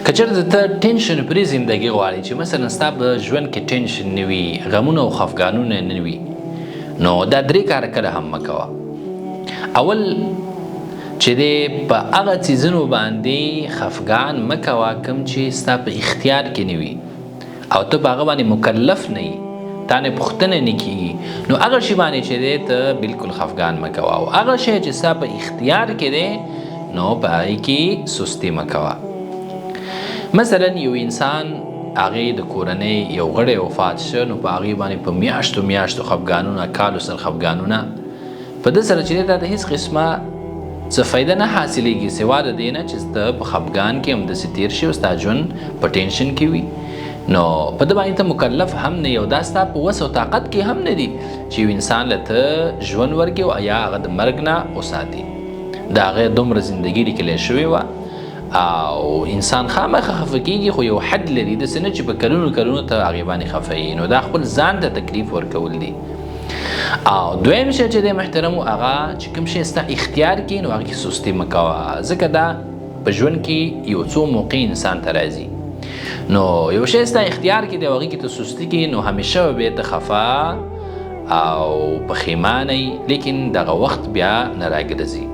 که چېرته ته ټینشن پرې زندگی غواړې، چې مثلا ستا په ژوند کې ټینشن نه وي، غمونه او خفګانونه نه وي، نو دا درې کاره کله هم مه کوه. اول چې دی په هغه څیزونو باندې خفګان مه کوه کوم چې ستا په اختیار کې نه وي او ته په هغه باندې مکلف نه یې، تا نه پوښتنه نه کیږي، نو هغه شی باندې چې دی ته بالکل خفګان مه کوه. او هغه شی چې ستا په اختیار کې دی نو په هغې کې سستي مه کوه. مثلا یو انسان هغې د کورنۍ یو غړی وفات شه، نو په هغې باندې په میاشتو میاشتو خفګانونه، کالو سره خفګانونه، په ده سره چې دی تا ته هېڅ قسمه څه فایده نه حاصلېږي سوا د دې نه چې ته په خفګان کې همداسې تېر شي او ستا ژوند په ټینشن کې وي. نو په ده باندې ته مکلف هم نه یې او دا ستا په وس او طاقت کې هم نه دي چې یو انسان له ته ژوند ورکړي او یا هغه د مرګ نه وساتي. د هغه دومره زندګي لیکلی شوې وه او انسان خامخا خفه کېږي، خو یو حد لري، داسې نه چې په کلونو کلونو ته هغې باندې خفه یې، نو دا خپل ځان ته تکلیف ورکول دي. او دویم شی چې دی محترمو، هغه چې کوم شی ستا اختیار کې نو هغه کې سستي مه کوه، ځکه دا په ژوند کې یو څو موقع انسان ته راځي. نو یو شی ستا اختیار کې دی او هغې کې ته سستي کې، نو همیشه به بیا ته خفه او پښیمانه یې، لیکن دغه وخت بیا نه راګرځي.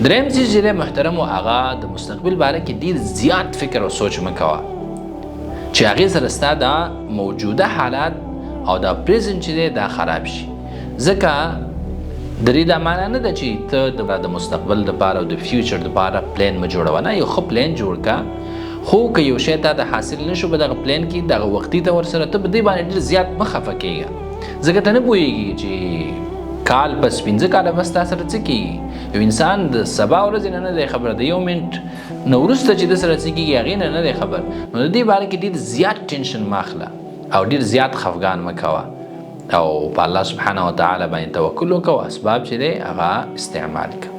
دریم څیز چې دی محترمو، هغه د مستقبل باره کې ډېر زیات فکر او سوچ مه کوه چې هغې سره ستا دا موجوده حالات او دا پریزنټ چې دی دا خراب شي. ځکه د دې دا معنا نه ده چې ته د مستقبل دپاره او د فیوچر دپاره پلان مه جوړوه، نه، یو ښه پلان جوړ که، خو که یو شی تا ته حاصل نه شو په دغه پلان کې دغه وختي ته ورسره ته په دې باندې ډېر زیات مه خفه کېږه، ځکه ته نه پوهېږي چې کال پس 5 کاله پس تا سره څه کېږي. یو انسان د سبا ورځې نه نه دی خبر، د یو منټ نه وروسته چې د سره څه کېږي هغې نه نه دی خبر. نو د دې باره کې ډېر زیات ټینشن مه اخله او ډېر زیات خفګان مه کوه او په الله سبحانه وتعالی باندې توکل وکړه او اسباب چې دی هغه استعمال کړه.